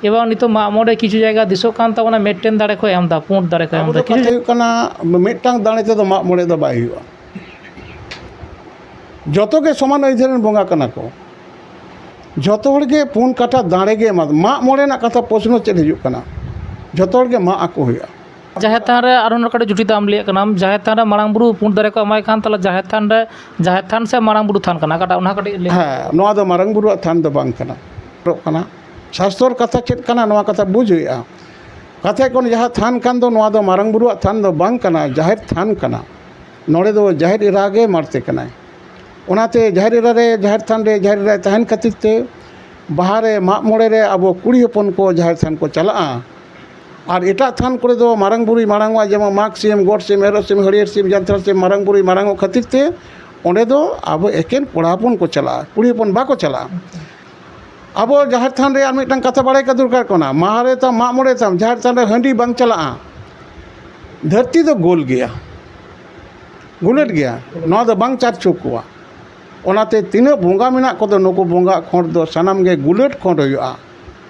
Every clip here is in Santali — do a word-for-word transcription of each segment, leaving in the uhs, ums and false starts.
ᱮᱵᱚᱝ ᱱᱤᱛᱚᱜ ᱢᱟᱜ ᱢᱚᱬᱮ ᱠᱤᱪᱷᱩ ᱡᱟᱭᱜᱟ ᱫᱤᱥᱚᱜ ᱠᱟᱱ ᱛᱟᱵᱚᱱᱟ, ᱢᱤᱫᱴᱮᱱ ᱫᱟᱲᱮ ᱠᱚ ᱮᱢ ᱮᱫᱟ, ᱯᱩᱸᱰ ᱫᱟᱲᱮ ᱠᱚ ᱮᱢ ᱮᱫᱟ᱾ ᱠᱤᱪᱷᱩ ᱠᱟᱛᱷᱟ ᱦᱩᱭᱩᱜ ᱠᱟᱱᱟ, ᱢᱤᱫᱴᱟᱝ ᱫᱟᱲᱮ ᱛᱮᱫᱚ ᱢᱟᱜ ᱢᱚᱬᱮ ᱫᱚ ᱵᱟᱭ ᱦᱩᱭᱩᱜᱼᱟ᱾ ᱡᱚᱛᱚ ᱜᱮ ᱥᱚᱢᱟᱱ ᱟᱹᱭᱫᱟᱹᱨᱤ ᱨᱮᱱ ᱵᱚᱸᱜᱟ ᱠᱟᱱᱟ ᱠᱚ᱾ ᱡᱚᱛᱚ ᱦᱚᱲ ᱜᱮ ᱯᱩᱱ ᱠᱟᱴᱟ ᱫᱟᱲᱮ ᱜᱮ ᱮᱢᱟ᱾ ᱢᱟᱜ ᱢᱚᱬᱮ ᱨᱮᱱᱟᱜ ᱠᱟᱛᱷᱟ ᱯᱨᱚᱥᱱᱚ ᱪᱮᱫ ᱦᱤᱡᱩᱜ ᱠᱟᱱᱟ? ᱡᱚᱛᱚ ᱦᱚᱲ ᱜᱮ ᱢᱟᱜ ᱟᱠᱚ ᱦᱩᱭᱩᱜᱼᱟ᱾ ᱡᱟᱦᱮᱨ ᱛᱷᱟᱱ ᱨᱮ ᱟᱨᱚ ᱱᱚᱰᱮ ᱠᱟᱹᱴᱤᱡ ᱡᱩᱴᱤ ᱫᱟᱢ ᱞᱟᱹᱭᱟᱜ ᱠᱟᱱᱟᱢ, ᱡᱟᱦᱮᱨ ᱛᱷᱟᱱ ᱨᱮ ᱢᱟᱨᱟᱝ ᱵᱩᱨᱩ ᱯᱩᱸᱰ ᱫᱟᱨᱮ ᱠᱚ ᱮᱢᱟᱭ ᱠᱷᱟᱱ, ᱛᱟᱦᱚᱞᱮ ᱡᱟᱦᱮᱨ ᱛᱷᱟᱱ ᱨᱮ, ᱡᱟᱦᱮᱨ ᱛᱷᱟᱱ ᱥᱮ ᱢᱟᱨᱟᱝ ᱵᱩᱨᱩ ᱛᱷᱟᱱ ᱠᱟᱱᱟ, ᱚᱠᱟᱴᱟᱜ, ᱚᱱᱟ ᱠᱟᱹᱴᱤᱡ ᱞᱟᱹᱭ᱾ ᱦᱮᱸ, ᱱᱚᱣᱟ ᱫᱚ ᱢᱟᱨᱟᱝ ᱵᱩᱨᱩᱣᱟᱜ ᱛᱷᱟᱱ ᱫᱚ ᱵᱟᱝ ᱠᱟᱱᱟ᱾ ᱠᱟᱱᱟ᱾ ᱥᱟᱥᱛᱚᱨ ᱠᱟᱛᱷᱟ ᱪᱮᱫ ᱠᱟᱱᱟ, ᱱᱚᱣᱟ ᱠᱟᱛᱷᱟ ᱵᱩᱡᱽ ᱦᱩᱭᱩᱜᱼᱟ᱾ ᱠᱟᱛᱷᱟ ᱠᱚ ᱡᱟᱦᱟᱸ ᱛᱷᱟᱱ ᱠᱟᱱ ᱫᱚ, ᱱᱚᱣᱟ ᱫᱚ ᱢᱟᱨᱟᱝ ᱵᱩᱨᱩᱣᱟᱜ ᱛᱷᱟᱱ ᱫᱚ ᱵᱟᱝ ᱠᱟᱱᱟ, ᱡᱟᱦᱮᱨ ᱛᱷᱟᱱ ᱠᱟᱱᱟ᱾ ᱱᱚᱰᱮ ᱫᱚ ᱡᱟᱦᱮᱨ ᱮᱨᱟ ᱜᱮ ᱢᱟᱲᱛᱮ ᱠᱟᱱᱟᱭ᱾ ᱚᱱᱟᱛᱮ ᱡᱟᱦᱮᱨ ᱮᱨᱟ ᱨᱮ, ᱡᱟᱦᱮᱨ ᱛᱷᱟᱱ ᱨᱮ ᱡᱟᱦᱮᱨ ᱮᱨᱟᱭ ᱛᱟᱦᱮᱱ ᱠᱷᱟᱹᱛᱤᱨ ᱛᱮ, ᱵᱟᱦᱟ ᱨᱮ, ᱢᱟᱜ ᱢᱚᱬᱮ ᱨᱮ ᱟᱵᱚ ᱠᱩᱲᱤ ᱦᱚᱯᱚᱱ ᱠᱚ ᱡᱟᱦᱮᱨ ᱛᱷᱟᱱ ᱠᱚ ᱪᱟᱞᱟᱜᱼᱟ᱾ ᱟᱨ ᱮᱴᱟᱜ ᱛᱷᱟᱱ ᱠᱚᱨᱮ ᱫᱚ ᱢᱟᱨᱟᱝ ᱵᱩᱨᱩᱭ ᱢᱟᱲᱟᱝ ᱚᱜᱼᱟ, ᱡᱮᱢᱚᱱ ᱢᱟᱜᱽ ᱥᱤᱢ, ᱜᱚᱰ ᱥᱤᱢ, ᱮᱨᱚᱜ ᱥᱤᱢ, ᱦᱟᱹᱨᱭᱟᱹᱲ ᱥᱤᱢ, ᱡᱟᱱᱛᱷᱟᱲ ᱥᱤᱢ ᱢᱟᱨᱟᱝ ᱵᱩᱨᱩᱭ ᱢᱟᱲᱟᱝ ᱚᱜ ᱠᱷᱟᱹᱛᱤᱨ ᱛᱮ ᱚᱸᱰᱮ ᱫᱚ ᱟᱵᱚ ᱮᱠᱮᱱ ᱠᱚᱲᱟ ᱦᱚᱯᱚᱱ ᱠᱚ ᱪᱟᱞᱟᱜᱼᱟ, ᱠᱩᱲᱤ ᱦᱚᱯᱚᱱ ᱵᱟᱠᱚ ᱪᱟᱞᱟᱜᱼᱟ᱾ ᱟᱵᱚ ᱡᱟᱦᱮᱨ ᱛᱷᱟᱱ ᱨᱮ ᱟᱨ ᱢᱤᱫᱴᱟᱝ ᱠᱟᱛᱷᱟ ᱵᱟᱲᱟᱭ ᱠᱟᱜ ᱫᱚᱨᱠᱟᱨ ᱠᱟᱱᱟ, ᱢᱟᱦᱟ ᱨᱮ ᱛᱟᱢ, ᱢᱟᱜ ᱢᱚᱬᱮ ᱛᱟᱢ, ᱡᱟᱦᱮᱨ ᱛᱷᱟᱱ ᱨᱮ ᱦᱟᱺᱰᱤ ᱵᱟᱝ ᱪᱟᱞᱟᱜᱼᱟ᱾ ᱫᱷᱟᱹᱨᱛᱤ ᱫᱚ ᱜᱳᱞ ᱜᱮᱭᱟ, ᱜᱩᱞᱟᱹᱴ ᱜᱮᱭᱟ, ᱱᱚᱣᱟ ᱫᱚ ᱵᱟᱝ ᱪᱟᱨ ᱪᱷᱩᱠ ᱠᱚᱣᱟ᱾ ᱚᱱᱟᱛᱮ ᱛᱤᱱᱟᱹᱜ ᱵᱚᱸᱜᱟ ᱢᱮᱱᱟᱜ ᱠᱚᱫᱚ, ᱱᱩᱠᱩ ᱵᱚᱸᱜᱟ ᱠᱷᱚᱸᱰ ᱫᱚ ᱥᱟᱱᱟᱢ ᱜᱮ ᱜᱩᱞᱟᱹᱴ ᱠᱷᱚᱸᱰ ᱦᱩᱭᱩᱜᱼᱟ᱾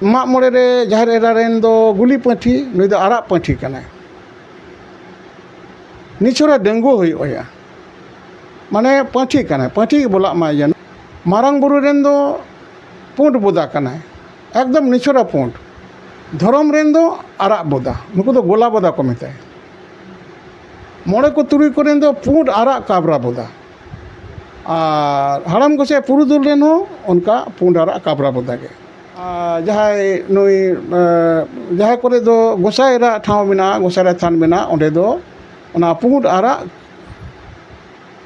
ᱢᱟᱜ ᱢᱚᱬᱮ ᱨᱮ ᱡᱟᱦᱮᱨ ᱮᱨᱟ ᱨᱮᱱ ᱫᱚ ᱜᱩᱞᱤ ᱯᱟᱹᱴᱷᱤ, ᱱᱩᱭ ᱫᱚ ᱟᱨᱟᱜ ᱯᱟᱹᱴᱷᱤ ᱠᱟᱱᱟᱭ᱾ ᱱᱤᱪᱷᱚᱨᱟ ᱰᱟᱺᱜᱩᱣᱟᱹ ᱦᱩᱭᱩᱜ ᱟᱭᱟ, ᱢᱟᱱᱮ ᱯᱟᱹᱴᱷᱤ ᱠᱟᱱᱟᱭ, ᱯᱟᱹᱴᱷᱤ ᱵᱚᱞᱟᱜ ᱢᱟᱭ ᱡᱮᱱᱚ᱾ ᱢᱟᱨᱟᱝ ᱵᱩᱨᱩ ᱨᱮᱱ ᱫᱚ ᱯᱩᱸᱰ ᱵᱚᱫᱟ ᱠᱟᱱᱟᱭ, ᱮᱠᱫᱚᱢ ᱱᱤᱪᱷᱚᱨᱟ ᱯᱩᱸᱰ᱾ ᱫᱷᱚᱨᱚᱢ ᱨᱮᱱ ᱫᱚ ᱟᱨᱟᱜ ᱵᱚᱫᱟ, ᱱᱩᱠᱩ ᱫᱚ ᱜᱚᱞᱟ ᱵᱚᱫᱟ ᱠᱚ ᱢᱮᱛᱟᱭᱟ᱾ ᱢᱚᱬᱮ ᱠᱚ ᱛᱩᱨᱩᱭ ᱠᱚᱨᱮᱱ ᱫᱚ ᱯᱩᱸᱰ ᱟᱨᱟᱜ ᱠᱟᱵᱽᱨᱟ ᱵᱚᱫᱟ᱾ ᱟᱨ ᱦᱟᱲᱟᱢ ᱜᱚᱸᱥᱟᱭ ᱯᱩᱨᱩᱫᱷᱩᱞ ᱨᱮᱱ ᱦᱚᱸ ᱚᱱᱠᱟ ᱯᱩᱸᱰ ᱟᱨᱟᱜ ᱠᱟᱵᱽᱨᱟ ᱵᱚᱫᱟ ᱜᱮ᱾ ᱟᱨ ᱡᱟᱦᱟᱸᱭ ᱱᱩᱭ, ᱮ, ᱡᱟᱦᱟᱸ ᱠᱚᱨᱮ ᱫᱚ ᱜᱚᱸᱥᱟᱭ ᱮᱨᱟ ᱴᱷᱟᱶ ᱢᱮᱱᱟᱜᱼᱟ, ᱜᱚᱸᱥᱟᱭ ᱮᱨᱟ ᱛᱷᱟᱱ ᱢᱮᱱᱟᱜᱼᱟ, ᱚᱸᱰᱮ ᱫᱚ ᱚᱱᱟ ᱯᱩᱸᱰ ᱟᱨᱟᱜ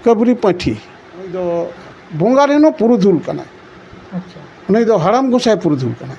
ᱠᱟᱹᱵᱽᱨᱤ ᱯᱟᱹᱴᱷᱤ, ᱩᱱᱤ ᱫᱚ ᱵᱚᱸᱜᱟ ᱨᱮᱱ ᱦᱚᱸ ᱯᱩᱨᱩᱫᱷᱩᱞ ᱠᱟᱱᱟᱭ᱾ ᱟᱪᱪᱷᱟ᱾ ᱩᱱᱤ ᱫᱚ ᱦᱟᱲᱟᱢ ᱜᱚᱸᱥᱟᱭ ᱯᱩᱨᱩᱫᱷᱩᱞ ᱠᱟᱱᱟᱭ᱾